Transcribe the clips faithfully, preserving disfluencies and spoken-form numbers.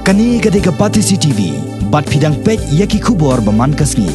Kane ka dei ka Batesi T V, bad phi dang peit ïa ki khubor ba man ka sngi.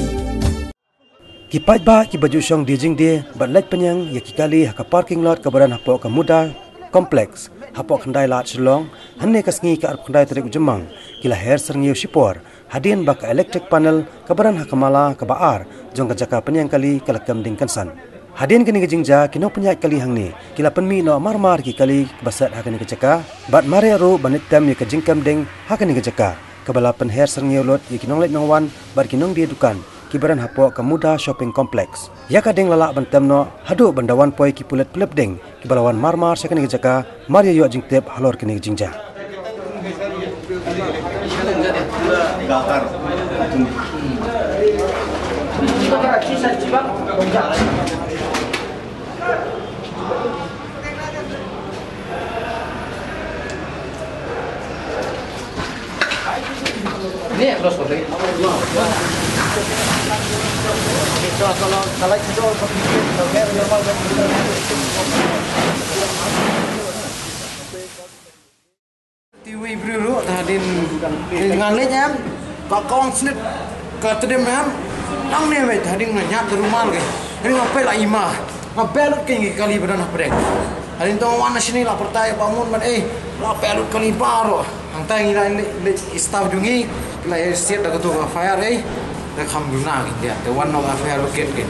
Ki paidbah kiba ju shong die jingdie bad leit pynïeng ïa ki kali ha ka parking lot kaba don hapoh ka Muda Complex, hapoh Khyndai Lad Shillong, hynne ka sngi ka arphew khyndai tarik u Jymmang, ki la her syrngiew shipor hadien ba ka electric panel kaba don ha ka mala kaba ar jong ka jaka pynïeng kali ka la kem ding kynsan. Hadien kane ka jingjia, ki nongpynïaid kali hangne ki la pynmih noh marmar ki kali ba set ha kane ka jaka, bad mareh ruh ban leit tem ïa ka jingkem ding ha kane ka jaka, kaba la pynher syrngiew lut ïa ki nongleit nongwan bad ki nongdie dukan kiba don hapoh ka Muda Shopping Complex. Ïa ka ding la lah ban tem noh haduh ban da wan poi ki pulit pynlip ding kiba la wan marmar sha kane ka jaka, mar ïa ïoh jingtip halor kane ka jingjia. Ti wei briew ruh, ta hadien, eh, nga leit em, ka kong snit, ka trim em, nangne wei, ta hadien nga ñiad ka rumal ke, hadien nga peit la i ma, nga peit lut ki kali ba don ha pdeng. Hadien to wan na shane la pyrta ïa ba mut ban, eh, la peit lut kali baroh. Hangta ngi la leit, leit i staff jong ngi, la ïa siat da kato ka fire, eh, da kham duna ki dia, te wan noh ka fire brigade ke.